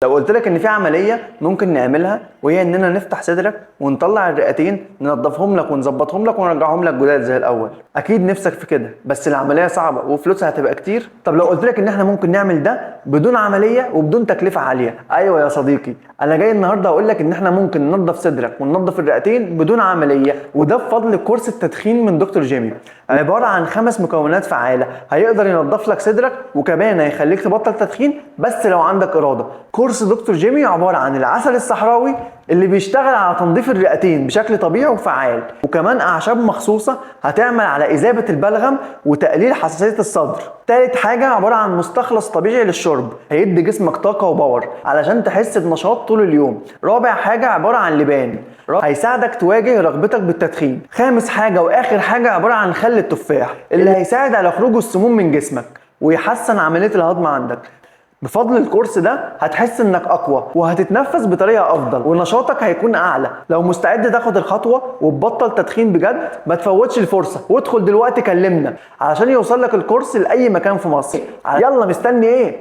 لو قلت لك ان في عملية ممكن نعملها، وهي اننا نفتح صدرك ونطلع الرئتين، ننظفهم لك ونظبطهم لك ونرجعهم لك جداد زي الاول. اكيد نفسك في كده، بس العملية صعبة وفلوسها هتبقى كتير. طب لو قلت لك ان احنا ممكن نعمل ده بدون عملية وبدون تكلفة عالية؟ ايوه يا صديقي، انا جاي النهارده اقول لك ان احنا ممكن ننظف صدرك وننظف الرئتين بدون عمليه، وده بفضل كورس التدخين من دكتور جيمي. عبارة عن 5 مكونات فعاله هيقدر ينظف لك صدرك، وكمان هيخليك تبطل تدخين بس لو عندك اراده. كورس دكتور جيمي عبارة عن العسل الصحراوي اللي بيشتغل على تنظيف الرئتين بشكل طبيعي وفعال، وكمان اعشاب مخصوصة هتعمل على اذابه البلغم وتقليل حساسية الصدر. تالت حاجة عبارة عن مستخلص طبيعي للشرب هيدي جسمك طاقة و power علشان تحس بنشاط طول اليوم. رابع حاجة عبارة عن لبان هيساعدك تواجه رغبتك بالتدخين. خامس حاجة واخر حاجة عبارة عن خل التفاح اللي هيساعد على خروج السموم من جسمك ويحسن عملية الهضم عندك. بفضل الكورس ده هتحس انك اقوى وهتتنفس بطريقة افضل ونشاطك هيكون اعلى. لو مستعد تاخد الخطوة وتبطل تدخين بجد، ما تفوتش الفرصة وادخل دلوقتي كلمنا علشان يوصل لك الكورس لاي مكان في مصر. يلا مستني ايه؟